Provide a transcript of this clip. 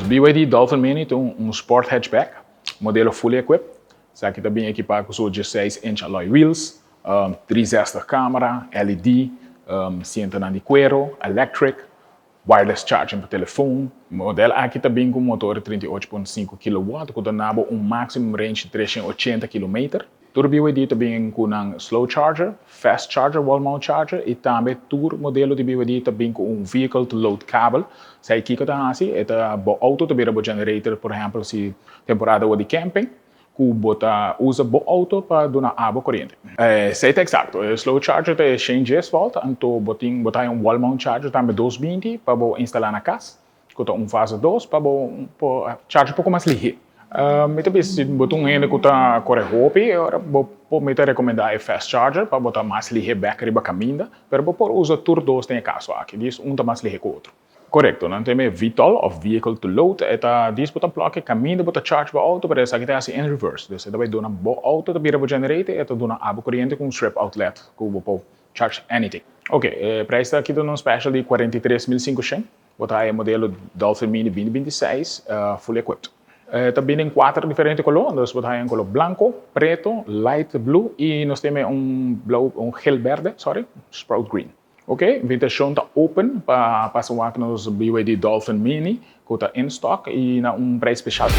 BYD Dolphin Mini ta un sport hatchback, modelo fully equipped. Esaki ta bin ekipa ku su 16 inch alloy wheels, 360 camera, LED, sientonan di cuero, electric, wireless charging pa telefon. Modelo aki ta bin ku motor 38.5 kW, ku ta duna bo un maximum range di 380 km. Tur BYD ta bin ku un slow charger, fast charger, wall mount charger i tambe tur modelo di BYD ta bin ku un vehicle to load cable. Esei kiko ta hasi, e ta bo auto ta bira bo generator, por ehèmpel, si temporada di camping, ku bo ta usa bo auto pa duna abo koriente. Esei ta eksakto. E slow charger ta 110 volt, anto bo tin bo ta un wall mount charger tambe 220 pa bo instalá na kas, ku ta un fase 2 pa bo charge un poko mas lihé. Mi ta bisa, si bo ta un hende ku ta kore hopi, ora bo por mi ta rekomendá e fast charger pa bo ta mas lihé bèk riba kaminda, pero bo por usa tur dos den e kaso aki, dus un ta mas lihé ku otro. Korekto, nan tin VTOL òf vehicle to load, e ta dus bo ta plug kaminda bo ta charge bo auto, pero esaki ta hasi in reverse. Dus e ta bai duna bo auto ta bira bo generator, e ta duna abo koriente ku un strip outlet ku bo por charge anything. Ok, e preis aki ta un special di 43.500. Bo ta e modelo Dolphin Mini 2026, fully equipped. Ta bin den kuater diferente koló, dus bo ta un koló blanku, pretu, light blue i nos tin un blou, un geel bèrdè, sorry, sprout green. Ok, invitashon ta open pa pasa wak nos BYD Dolphin Mini, ku ta in stock i na un preis spesial.